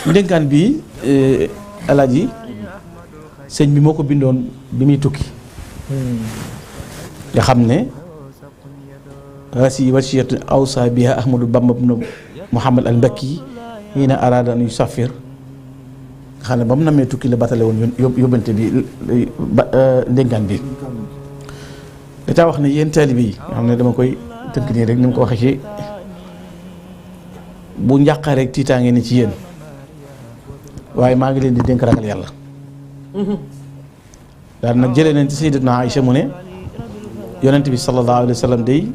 ndénkaan bi alaaji sëñ bi moo ko bindoon bi muy tukki nga xam ne rasi wasiyatu awsa biha ahmadou bamba ibn muhammad al mbakki yi na araada an yusafir nga xam ne ba mu namee tukki la batale woon yóbbante bi ndénkaan bi da caa wax ne yéen taalibe yi nga xam ne dama koy tënk nii rek ni mu ko waxee ci bu njàqare rek tiitaange ni ci yéen waaye maa ngi leen di dénk ragal yàlla daal nag jëlee nañ ci sayyidatuna Aïcha mu ne yonent bi sallallahu alayhi wa sallam day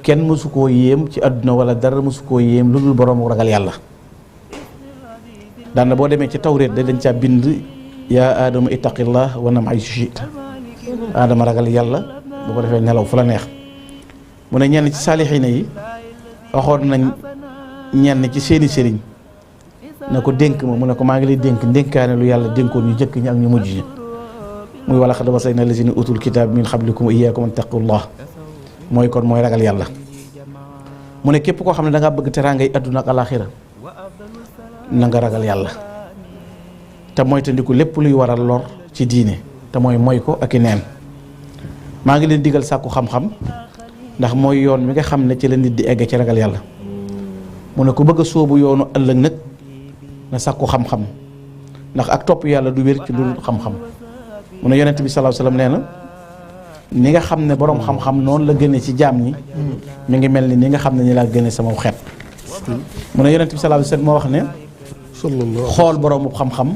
kenn mësu koo yéem ci àdduna wala dara mësu koo yéem lu dul boroomu ragal yàlla daan na boo demee ci tawreet da dañ caa bind yaa aadama ittaqillah wa nam ay sushita aadama ragal yàlla bu ko defee nelaw fu la neex mu ne ñenn ci saalixiina yi waxoon nañ ñenn ci seeni sëriñ na ko dénk ma mu ne ko maa ngi lay dénk ndénkaane lu yàlla dénkoon ñu jëkk ñi ak ñu mujj ñi muy wala xad wasayna lazina utul kitaab min xablikum wa iyyakum an taqullah mooy kon mooy ragal yàlla mu ne képp koo xam ne da ngaa bëgg teraangay àdduna ak alaaxira na nga ragal yàlla te moytandiku lépp luy waral lor ci diine te mooy ko ak i neen maa ngi leen digal sàkku xam-xam ndax mooy yoon mi nga xam ne ci la nit di egg ci ragal yàlla mu ne ku bëgg a sóobu yoonu ëllëg nag na sàkku xam-xam ndax ak topp yàlla du wér ci lu xam-xam mu ne yonent bi sallallahu alayhi wasallam nee na ni nga xam ne boroom xam-xam noonu la gënee ci jaam ñi mi ngi mel ni nga xam ne ni laa gënee sama xeet mu ne yonent bi sallallahu alayhi wasallam moo wax ne xool boroomu xam-xam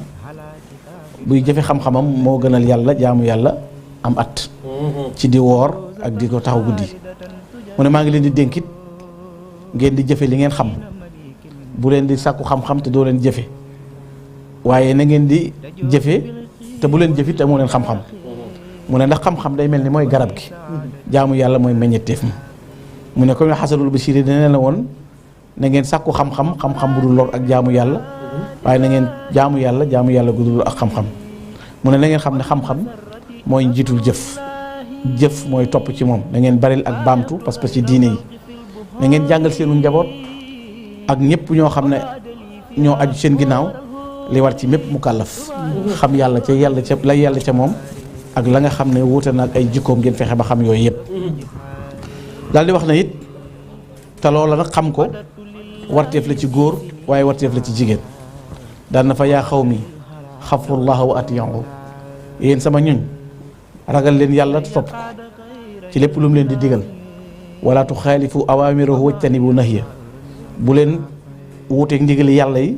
buy jëfe xam-xamam moo gënal yàlla jaamu yàlla am at ci di woor ak di ko taxaw guddi mu ne maa ngi leen di dénkit ngeen di jëfe li ngeen xam bu leen di sàkku xam-xam te doo leen jëfe waaye na ngeen di jëfe te bu leen jëfit te moo leen xam-xam mu ne ndax xam-xam day mel ni mooy garab gi jaamu yàlla mooy meññeteef ma mu ne comme Xasanul Basiiri dana la woon na ngeen sàkku xam-xam xam-xam bu dul lor ak jaamu yàlla waaye na ngeen jaamu yàlla gu dul ak xam-xam mu ne na ngeen xam ne xam-xam mooy njiitul jëf mooy topp ci moom na ngeen baril ak baamtu parce que ci diine yi na ngeen jàngal seenu njaboot ak ñëpp ñoo xam ne ñoo aju seen ginnaaw li war ci mépp mu kàllaf xam yàlla ca lay yàlla ca moom ak la nga xam ne wuute na ak ay jikkoom ngeen fexe ba xam yooyu yëpp daal di wax na it te loola nag xam ko warteef la ci góor waaye warteef la ci jigéen daan na fa yaa xaw mi xafullaha wa atiyu yéen sama ñuñ ragal leen yàlla topp ko ci lépp lu mu leen di digal wala tuxaalifu awaamirahu wajtanibu nahya bu leen wuuteeg ndigali yàlla yi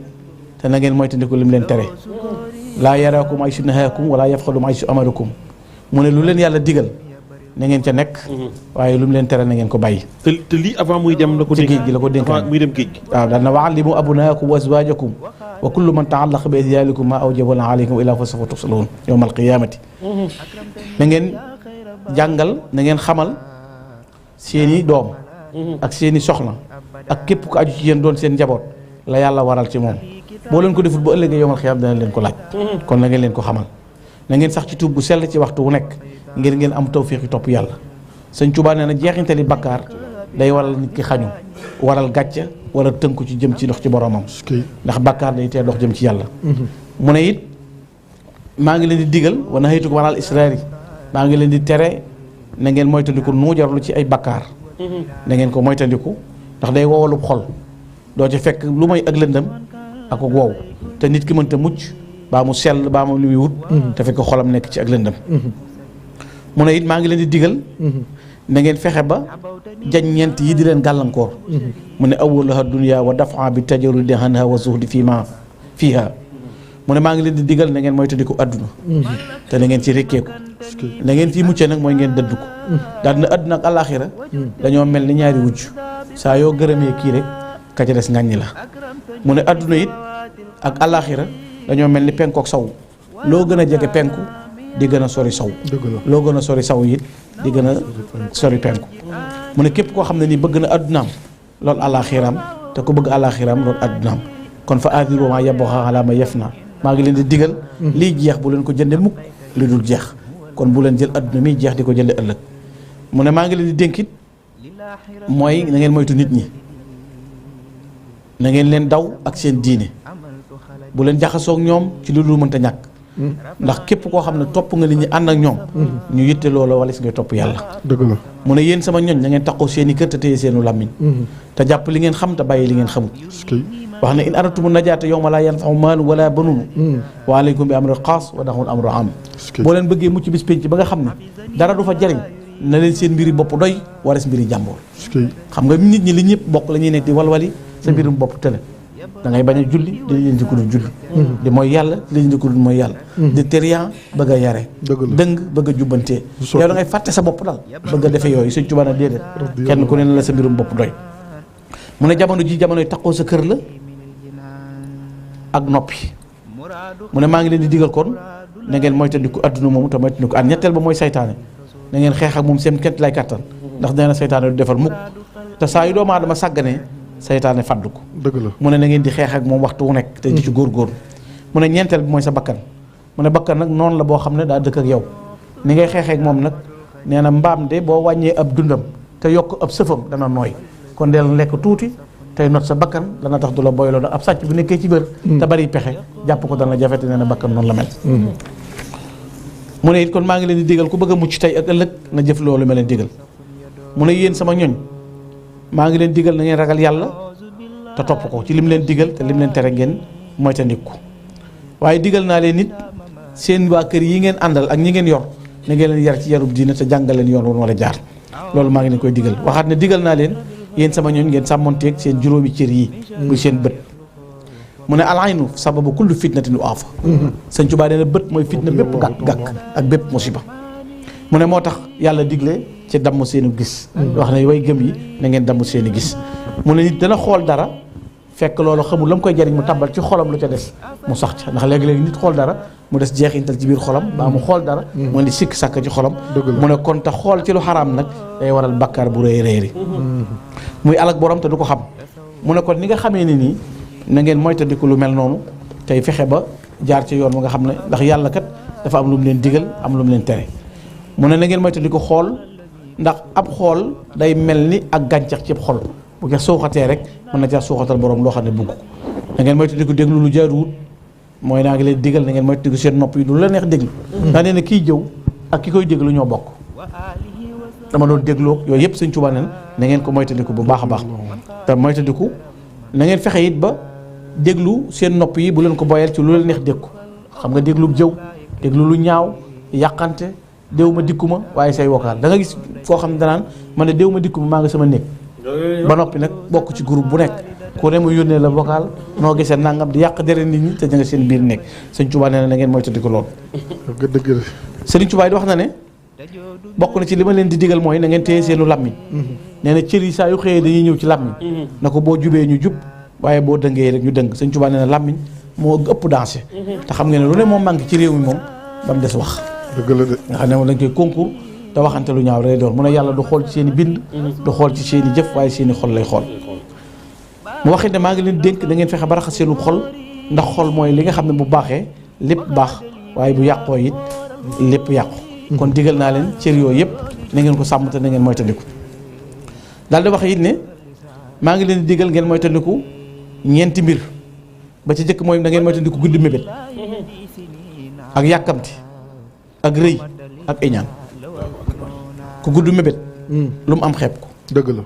te na ngeen moytandiku lim leen tere laa yaraakum ay su nahaakum wala yafxalum ay su amarukum mu ne lu leen yàlla digal na ngeen ca nekk waaye lu mu leen tere na ngeen ko bàyyi te lii avant muy dem la ko ci géej gi la ko dénkaan muy dem géej gi waaw daan na wa allimu abnaakum wa azwaajakum wa kullu man taallaqa bi azyaalikum maa awjaba alaykum ilaa fa sawfa tusaluun yawmal qiyaamati na ngeen jàngal na ngeen xamal seeni doom ak seeni soxna ak képp ko aju ci yéen doon seen njaboot la yàlla waral ci moom boo leen ko deful ba ëllëgee yawmal qiyaam dana leen ko laaj kon na ngeen leen ko xamal na ngeen sax ci tuub bu sell ci waxtu wu nekk ngir ngeen am tawfiix topp yàlla sëñ Tuubaa nee na jeexintali bakkaar day waral nit ki xañu waral gàcca waral tënku ci jëm ci dox ci boromam ndax bakkaar day tee dox jëm ci yàlla mu ne it maa ngi leen di digal wa nahaytukum anil israari maa ngi leen di tere na ngeen moytandiku nuujarlu ci ay bakkaar na ngeen ko moytandiku ndax day wowalub xol doo ci fekk lu may ak lëndëm ak wow te nit ki mënta mucc baa mu sell baa mu luy wut te fekk xolam nekk ci ak lëndëm mu ne it maa ngi leen di digal na ngeen fexe ba jañ ñeent yi di leen gàllankoor mu ne awwaluha dunya wa dafa bi tajarudi anha wa zuhdi fiha mu ne maa ngi leen di digal na ngeen moytandiku àdduna te na ngeen ci rekkeeku na ngeen ci muccee nag mooy ngeen dëddu ko daal na àdduna ak alaaxira dañoo mel ni ñaari wujj saa yoo gërëmee kii rek ka ca des ngàññi la mu ne àdduna it ak alaaxira dañoo mel ni penku ak saw loo gën a jege penku di gën a sori saw loo gën a sori saw it di gën a sori penku mu ne képp koo xam ne ni bëgg na àddunaam loolu alaaxiraam te ku bëgg alaaxiraam loolu àddunaam kon fa aadiru maa yabqa ala ma yafna maa ngi leen di digal lii jeex bu leen ko jënde mukk li dul jeex kon bu leen jël àdduna miy jeex di ko jënde ëllëg mu ne maa ngi leen di dénkit mooy na ngeen moytu nit ñi na ngeen leen daw ak seen diine bu leen jaxasoog ñoom ci lu dul mënta ñàkk ndax képp koo xam ne topp nga nit ñi ànd ak ñoom ñu yitte loola wala si ngay topp yàlla dëgg la mu ne yéen sama ñoñ na ngeen taxaw seen i kër te téye seenu làmmiñ te jàpp li ngeen xam te bàyyi li ngeen xamul wax ne in aratumu najaata yawma laa yanfa'u maalun wala banuun wa alaykum bi amri xaas wa daxul amru am boo leen bëggee mucc bis penc ba nga xam ne dara du fa jariñ na leen seen mbiri bopp doy wala si mbiri jàmboor xam nga nit ñi li ñëpp bokk la ñuy nekk di walwali sa mbirum bopp tële da ngay bañ a julli di leen di ko dul julli di mooy yàlla di leen di ko dul mooy yàlla di térian bëgg a yare dëng bëgg a jubbantee yow da ngay fàtte sa bopp daal bëgg a defe yooyu Sëñ Tuubaa na déedéet kenn ku ne la sa mbirum bopp doy mu ne jamono ji jamonoy taxoo sa kër la ak noppi mu ne maa ngi leen di digal kon na ngeen moytandiku adduna moomu te moytandiku at ñetteel ba mooy saytaane na ngeen xeex ak moom seen kent lay kattan ndax nee na saytaane du defal mukk te saa yu doomu aadama sàgganee saytaane fàddu ko dëgg la mu ne na ngeen di xeex ak moom waxtu wu nekk te di ci góorgóorlu mu ne ñeenteel bi mooy sa bakkan mu ne bakkan nag noonu la boo xam ne daa dëkk ak yow ni ngay xeexee ak moom nag nee na mbaam de boo wàññee ab dundam te yokk ab sëfam dana nooy kon deel lekk tuuti tey not sa bakkan dana tax du la boyloo ab sàcc bu nekkee ci bër te bari pexe jàpp ko dana jafete nee na bakkan noonu la mel mu ne it kon maa ngi leen di digal ku bëgg a mucc tey ak ëllëg na jëf loolu ma leen digal mu ne yéen sama ñoñ maa ngi leen digal na ngeen ragal yàlla te topp ko ci lim leen digal te lim leen tere ngeen moytandiku waaye digal naa leen nit seen waa kër yi ngeen àndal ak ñi ngeen yor na ngeen leen yar ci yarub diina te jàngal leen yoon woon wala jaar loolu maa ngi leen koy digal waxaat ne digal naa leen yéen sama ñooñ ngeen sàmmonteeg seen juróomi cër yi muy seen bët mu ne alaynu sababu kullu fitnatin wa afa Sëñ Tuubaa nee na bët mooy fitna bépp gàkk ak bépp musiba mu ne moo tax yàlla digle ci damm seeni gis wax ne way gëm yi na ngeen damm seeni gis mu ne nit dana xool dara fekk loolu xamul la mu koy jariñ mu tàbbal ci xolam lu ca des mu sax ca ndax léegi-léegi nit xool dara mu des jeexintal ci biir xolam baa mu xool dara mu ne sikk sàkk ci xolam mu ne kon te xool ci lu xaraam nag day waral bakkaar bu rëy rëy muy alak borom te du ko xam mu ne kon ni nga xamee ni nii na ngeen moytandiku lu mel noonu tey fexe ba jaar ci yoon ba nga xam ne ndax yàlla kat dafa am lu mu leen digal am lu mu leen tere mu ne na ngeen moytandiku xool ndax ab xool day mel ni ak gàncax ci xol bu ko suuxatee rek mën na caa suuxatal borom loo xam ne bugg ko na ngeen moytandiku déglu lu jaaduwut mooy naa ngi leen digal na ngeen moytandiku seen nopp yi du la neex déglu ndax nee na kiy jëw ak ki koy déglu ñoo bokk dama doon dégloo yooyu yëpp Sëñ Tuubaa na ngeen ko moytandiku bu baax a baax te moytandiku na ngeen fexe it ba déglu seen nopp yi bu leen ko boyal ci lu leen neex dégg ko xam nga déglu jëw déglu lu ñaaw yàqante déw ma dikku ma waaye say vocal da nga gis foo xam ne danaan man ne déw ma dikku ma maa ngi sama néeg ba noppi nag bokk ci groupe bu nekk ku ne mu yónnee la vocal noo gisee nangam di yàq dere nit ñi te da nga seen biir nekk Sëñ Tuubaa nee na ngeen moytandiku lool Sëriñ Tuubaa di wax na ne bokk na ci li ma leen di digal mooy na ngeen téye seenu làmmiñ nee na cër yi saa yu xëyee dañuy ñëw ci làmmiñ na ko boo jubee ñu jub waaye boo dëngee rek ñu dëng Sëñ Tuubaa nee na làmmiñ moo ëpp dansé te xam nga ne lu ne moom manqué ci réew mi moom ba mu des wax dëgg la de nga xam ne moom dañ koy concours te waxante lu ñaaw lay doon mu ne yàlla du xool ci seen i bind du xool ci seen i jëf waaye seen i xol lay xool mu waxit ne maa ngi leen dénk da ngeen fexe ba raxas seenu xol ndax xol mooy li nga xam ne bu baaxee lépp baax waaye bu yàqoo it lépp yàqu kon digal naa leen cër yooyu yëpp na ngeen ko sàmm te na ngeen moytandiku daal di wax it ne maa ngi leen di digal ngeen moytandiku ñeenti mbir ba ci jëkk mooy da ngeen moytandiku gudd mébét ak yàkkamti ak rëy ak iñaan ku gudd mébét lu mu am xeeb ko dëgg la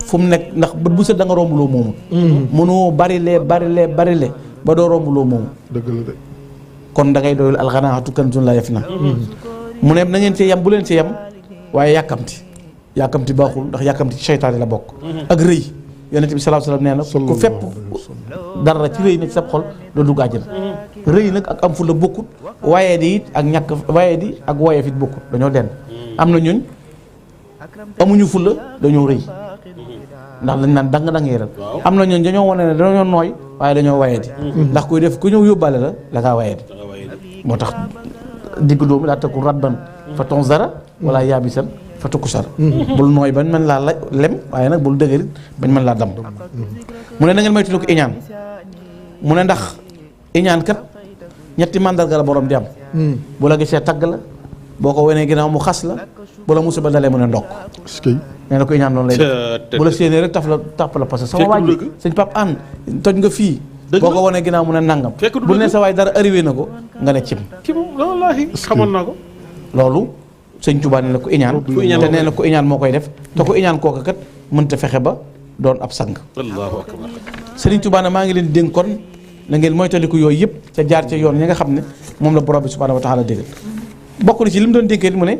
fu mu nekk ndax bët bu set da nga romb loo moomu mënoo barile ba doo romb loo moomu dëgg la de kon da ngay doyul alxanaatu kanzun laa yafnaa mu ne na ngeen ci yam bu leen ci yam waaye yàkkamti baaxul ndax yàkkamti ci seytaane la bokk ak rëy yonent bi sallallahu alayhi wasallam nee na ku fépp dara ci rëy na ci sa xol doo dugg àjjana rëy nag ak am fu la bokkut waaye di it ak ñàkk waaye di ak woyeef it bokkut dañoo den am na ñun amuñu fulla dañoo rëy ndax dañ naan dang yeeral am na ñun dañoo wane ne dañoo nooy waaye dañoo waye di ndax kuy def ku ñëw yóbbaale la ngaa waye di moo tax digg doomu daa takku ratban fa tonzara wala yaabisan fa tukku sar bul nooy bañ mën laa lem waaye nag bul dëgërit bañ mën laa dam mu ne na ngeen moytu ko iñaan mu ne ndax iñaan kat ñetti màndarga la borom di am bu la gisee tagg la boo ko wenee ginnaaw mu xas la bu la musiba dalee mu ne ndokk nee na ko iñaan noonu lay def bu la séenee rek taf la parce que sama waaj sëñ Pape An toj nga fii boo ko wanee ginnaaw mu ne nangam bu ne sa waay dara arrivé na ko nga ne cim wallaahi xamoon naa ko loolu sëñ Tuubaa ne la ku iñaan te nee na ku iñaan moo koy def te ku iñaan kooka kat mënta fexe ba doon ab sang allahu akbar sëriñ Tuubaa ne maa ngi leen dénk kon na ngeen moytandiku yooyu yëpp ca jaar ca yoon ñi nga xam ne moom la borom bi subhaanahu wa taala déggal bokk na ci li mu doon dénkee mu ne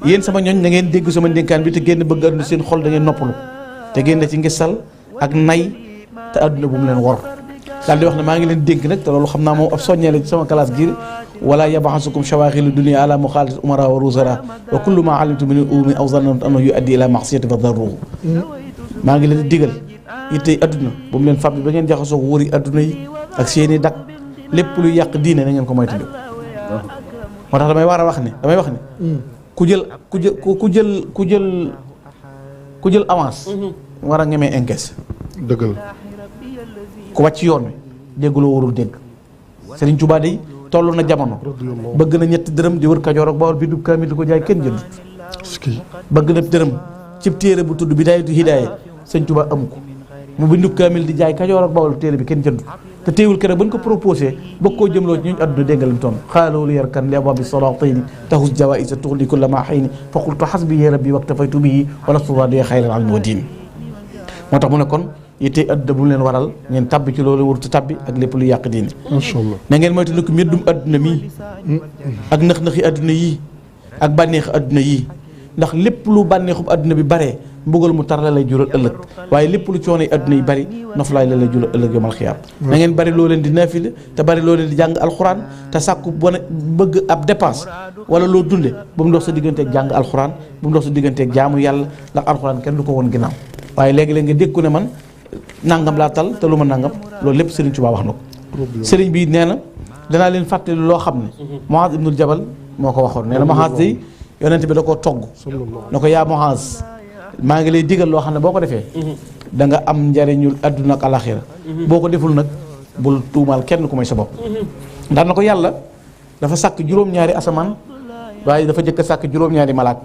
yéen sama ñooñ na ngeen dégg sama ndénkaan bi te génn bëgg àdduna seen xol da ngeen noppalu te génn ci ngisal ak nay te àdduna bu mu leen wor daal di wax ne maa ngi leen dénk nag te loolu xam naa moom ab soññee la ci sama classe gi wala yabaxasukum shawaaxilu dunia ala muxaalat umara wa rusara wa kullu ma alimtu min umi aw zanantu annahu yuaddi ila maxsiyati fa darruhu maa ngi leen di digal yittey àdduna bu mu leen fab bi ba ngeen jaxasoo ko wëri àdduna yi ak seeni dak lépp luy yàq diine na ngeen ko moytu moo tax damay wax ne ku jël avance war a ngemee encaisse dëgg la ku wàcc yoon wi dégguloo warul dégg Sëriñ Tuubaa day toll na jamono bëgg na ñetti dërëm di wër Kajoor ak Bawol bi du kaamil di ko jaay kenn jëndut bëgg na dërëm cib téere bu tudd Bidaayatu Hidaaya Sëriñ Tuubaa amu ko mu bindu kaamil di jaay Kajoor ak Bawol téere bi kenn jëndut te teewul keroog ba ñu ko proposé bëgg koo jëmloo ci ñun àdduna déggal toon xaaloo li yarkan li abwaabi salaatayni tahus jawaïsa tuxli kulla ma xayni fa qultu xasbi ya rabbi waktafaytu bihi wala suwaadee xayral almi wa diin moo tax mu ne kon yitte àdduna bu leen waral ngeen tabbi ci loolu warut a tabbi ak lépp lu yàq diine macha allah na ngeen moytu ko méddum àdduna mii ak nëx-nëxi àdduna yii ak bànneexi àdduna yii ndax lépp lu bànneexub àdduna bi baree mbugal mu tar la lay jural ëllëg waaye lépp lu coono yi àdduna yi bari noflaay la lay jural ëllëg yomal xiyaam na ngeen bari loo leen di naafile te bari loo leen di jàng alxuraan te sàkku bëgg ab dépense wala loo dunde ba mu dox sa digganteeg jàng alxuraan ba mu dox sa digganteeg jaamu yàlla ndax alxuraan kenn du ko woon ginnaaw waaye léegi-léeg nga dégg ku ne man nangam laa tal te lu ma nangam loolu lépp Serigne Touba wax na ko Serigne bi nee na danaa leen fàttali loo xam ne Muaz ibnul Jabal moo ko waxoon nee na Muaz day yonent bi da koo togg na ko yaa Muaz maa ngi lay digal loo xam ne boo ko defee da nga am njariñul adduna ak alaxira boo ko deful nag bul tuumaal kenn ku may sa bopp ndax na ko yàlla dafa sàkk juróom-ñaari asamaan waaye dafa jëkk a sàkk juróom-ñaari malaaka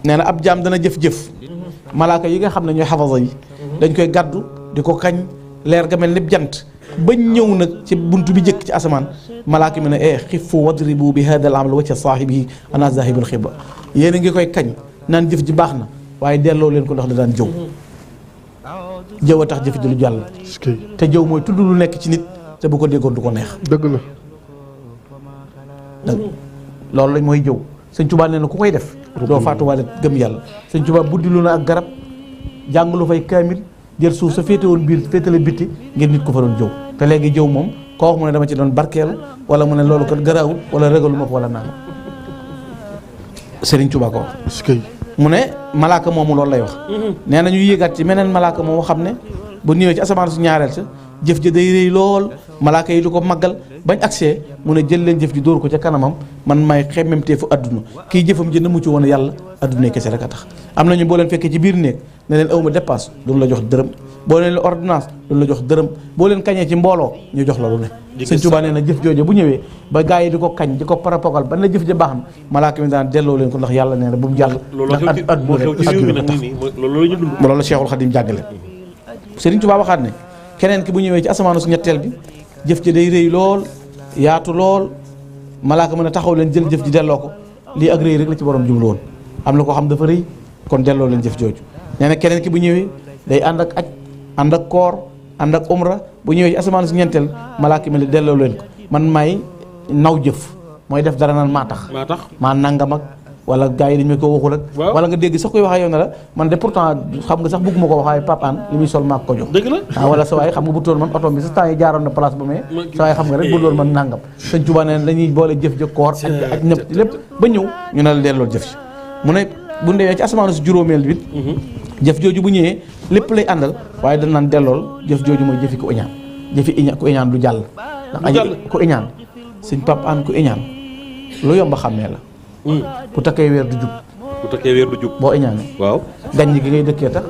nee na ab jaam dana jëf-jëf malaaka yi nga xam ne ñooy xafasa yi dañ koy gàddu di ko kañ leer ga mel ni jant bañ ñëw nag ci bunt bi jëkk ci asamaan malaaka mi ne xifu wadribu bi hada al amal wacca saahibihi ana zahibul xiba yéen a ngi koy kañ naan jëf ji baax na waaye delloo leen ko ndax da daan jëw a tax jëf ji lu jàll te jëw mooy tudd lu nekk ci nit te bu ko déggoon du ko neex dëgg la loolu lañ mooy jëw Sëñ Tuubaa nee na ku koy def doo faatuwaale gëm yàlla Sëñ Tuubaa buddilu na ak garab jàng lu fay kaamil jël suuf sa féete woon biir féetale bitti ngir nit ko fa doon jëw te léegi jëw moom koo wax mu ne dama ci doon barkeelu wala mu ne loolu kat garaawul wala régalu ma ko wala naan Sëriñ Tuubaa ko wax mu ne malaaka moomu loolu lay wax nee na ñu yéegaat ci meneen malaaka moomu xam ne bu ñëwee ci asamaan su ñaareel sa jëf ja day rëy lool malaaka yi du ko màggal bañ agsee mu ne jël leen jëf ji dóor ko ca kanamam man may xemmemtee fu adduna kii jëfam ji na mu ci woon yàlla adduna kese rek a tax am nañu boo leen fekkee ci biir néeg ne leen awma dépasse duñu la jox dërëm boo leen ordonnance duñu la jox dërëm boo leen kañee ci mbooloo ñu jox la lu ne Sëñ Tuubaa nee na jëf jooje bu ñëwee ba gaa yi di ko kañ di ko parapogal ba ne jëf ja baax na malaaka mi daan delloo leen ko ndax yàlla nee na bu mu jàll ndax adduna loolu la Cheikhul Khadim jàggale Sëriñ Tuubaa waxaat ne keneen ki bu ñëwee ci asamaanu su ñetteel bi jëf ji day rëy lool yaatu lool malaaka mën a taxaw leen jël jëf ji delloo ko lii ak rëy rek la ci borom jublu woon am na koo xam dafa rëy kon delloo leen jëf jooju nee na keneen ki bu ñëwee day ànd ak aj ànd ak koor ànd ak umra bu ñëwee ci asamaanu su ñeenteel malaaka mi delloo leen ko man may naw jëf mooy def dara naan maa tax maa nangam ak wala gars yi dañ ma ko waxul ak wala nga dégg sax koy waxee yow ne la man de pourtant xam nga sax bëgguma ko wax waaye papaan li muy sol maa ko jox dëgg la wala sa waay xam nga bu toon man oto bi sa temps yi jaaroon na place ba mais sa waay xam nga rek bu loolu man nangam Sëñ Tuubaa nee dañuy boole jëf jëf koor ak ñëpp lépp ba ñëw ñu ne la delloo jëf ci mu ne bu ndewee ci asamaanu si juróomeel bi jëf jooju bu ñëwee lépp lay àndal waaye dañ naan dellool jëf jooju mooy jëfi ku iñaan jëfi iñaan ku iñaan du jàll ndax aji ku iñaan Sëñ papaan ku iñaan lu yomba xàmmee la bu takkee weer du jub boo iñaanee waaw gaññ gi ngay dëkkee tax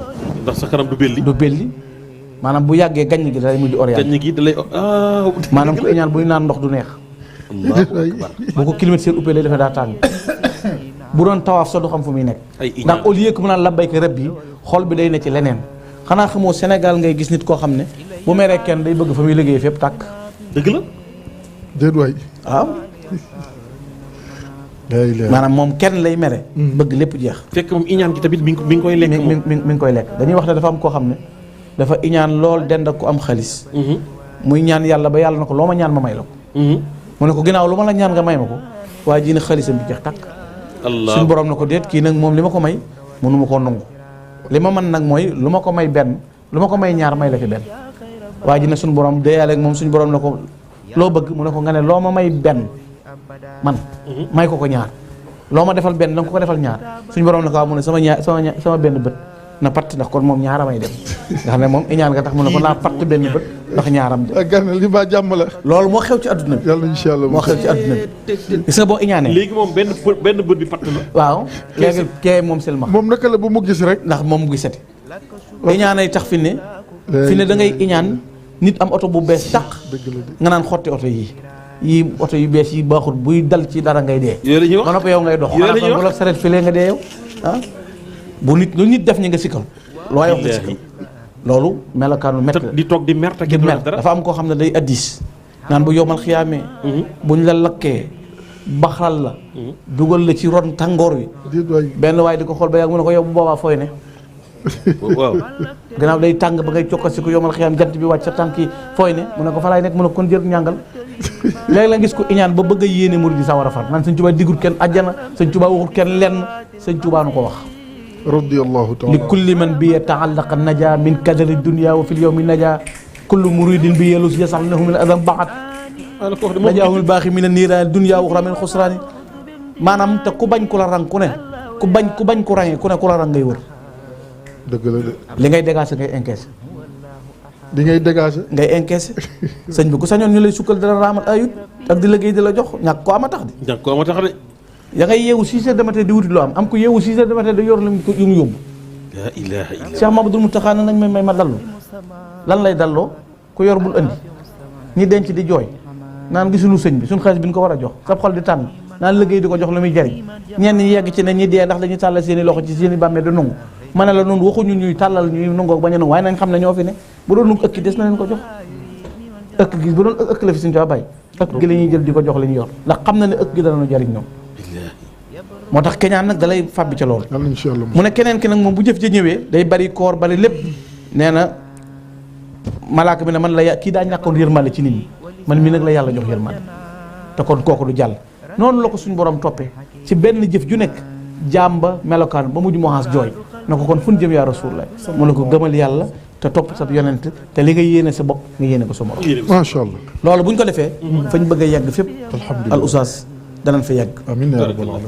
ndax sa kanam du belli maanaam bu yàggee gaññ gi dalay mujj orienté gaññ gi dalay maanaam ku iñaan buy naan ndox du neex boo ko climatiseur uppee lay defee daa tàng bu doon tawaaf sa du xam fu muy nekk ndax au lieu que mu naan labbayka rabbi xol bi day ne ci leneen xanaa xamoo Sénégal ngay gis nit koo xam ne bu meree kenn day bëgg fa muy liggéey fépp tàkk. dëgg la. déet waay. waaw. maanaam moom kenn lay mere. bëgg lépp jeex. fekk moom iñaan gi tamit mi ngi koy lekk. mi ngi koy lekk dañuy wax ne dafa am koo xam ne dafa iñaan lool dend ak ku am xaalis. muy ñaan yàlla ba yàlla na ko loo ma ñaan ma may la ko. mu ne ko ginnaaw lu ma la ñaan nga may ma ko waaye ji ne xaalisam bi jeex tàkk. suñu borom na ko déet kii nag moom li ma ko may mënu ma koo nangu. li ma mën nag mooy lu ma ko may benn lu ma ko may ñaar may la fi benn waaye ji ne suñu borom déyaale ak moom suñu borom na ko loo bëgg mu ne ko nga ne loo ma may benn man may ko ñaar loo ma defal benn danga ko defal ñaar suñu borom na ko waaw mu ne sama benn bët na patt ndax kon moom ñaara may dem nga xam ne moom iñaan nga tax mu ne ko naa patt benn bët ndax ñaaram dem ak gan li ba jàmm la. loolu moo xew ci adduna bi. yàlla incha allah moo xew ci adduna bi. gis nga boo iñaanee. léegi moom benn bët bi patt na. waaw léegi kee moom selma. moom naka la bu mu gis rek. ndax moom mu gisati. iñaanay tax fi ne. da ngay iñaan nit am oto bu bees tàq. nga naan xotti oto yii oto yu bees yi baaxul buy dal ci dara ngay dee. yooyu la ñuy wax ba noppi yow ngay dox. yooyu la ñuy wax bu la saret filee nga dee yow ah. bu nit lu nit def ñi nga sikkal. loo wax nga sikkal loolu melokaanu métti la. di toog di mer te di mer dafa am koo xam ne day addis. naan bu yomal xiyaamee. buñ la lakkee baxal la. dugal la ci ron tàngoor wi. benn waaye di ko xool ba yàgg mu ne ko yow bu boobaa fooy ne. waaw. gannaaw day tàng ba ngay cokkasi ko yomal xiyaam jant bi wàcc sa tànk yi fooy ne mu ne ko fa laay nekk mu ne kon jël ñàngal. léegi la gis ko iñaan ba bëgg a yéene murid di sa war a far naan sëñ Tuubaa digul kenn àjjana sëñ Tuubaa waxul kenn lenn sëñ Tuubaa nu ko wax. radiyallahu taala li kulli man bi yata'allaqa naja min kadari dunya wa fil yawmi naja kullu muridin bi yelus yasalnahu min adam baxat najaahumul baaxi min an-niiraan dunya wa uxraa min xusraani maanaam te ku bañ ku la rang ku ne ku bañ ku rangee ku ne ku la rang ngay wër. dëgg la de. li ngay dégager ngay encaisser. li ngay dégager. ngay encaisser sëñ bi ku sañoon ñu lay sukkal dara raamal ayut ak di liggéey di la jox ñàkk ko ama tax de. ñàkk ko ama tax de. ya ngay yeewu 6 heures du matin di wuti loo am ku yeewu 6 heures du matin di yor lu mu yóbbu. la ilaha illa Cheikh Mamadou Mountakha nañ may ma dallu lan lay dalloo ku yor bul andi ñi denc di jooy naan gisuñu sëñ bi suñu xaalis bi ñu ko war a jox sa xol di tànn naan liggéey di ko jox lu muy jariñ ñenn ñi yegg ci ne ñi dee ndax dañuy tàllal seen i loxo ci seen i bàmmee di nungu ma ne la noonu waxuñu ñuy tàllal ñuy nungoo bañ a nungu waaye nañ xam ne ñoo fi ne bu doon nungu ëkk des na leen ko jox ëkk gi bu doon ëkk la fi suñu caa bàyyi ëkk gi la ñuy jël di ko jox li ñu yor ndax xam na ne ëkk gi danañu jariñ ñoom moo tax keñaan nag dalay fàbbi ca loolu mu ne keneen ki nag moom bu jëf ja ñëwee day bari koor bari lépp nee na malaaka bi ne man la kii daa ñàkkoon yërmande ci nit ñi man mii nag la yàlla jox yërmande te kon kooku du jàll noonu la ko suñu borom toppee ci benn jëf ju nekk jaam ba melokaan ba mujj moxaas jooy na ko kon fu ñu jëm yaa Rasulullah mu ne ko gëmal yàlla te topp sa yonent te li nga yéene sa bopp nga yéene ko sa morom macha allah loolu bu ñu ko defee fañ bëgg a yegg fépp alhamdulillah al oustaz danañ fa yegg amiin yaa rabbal alamin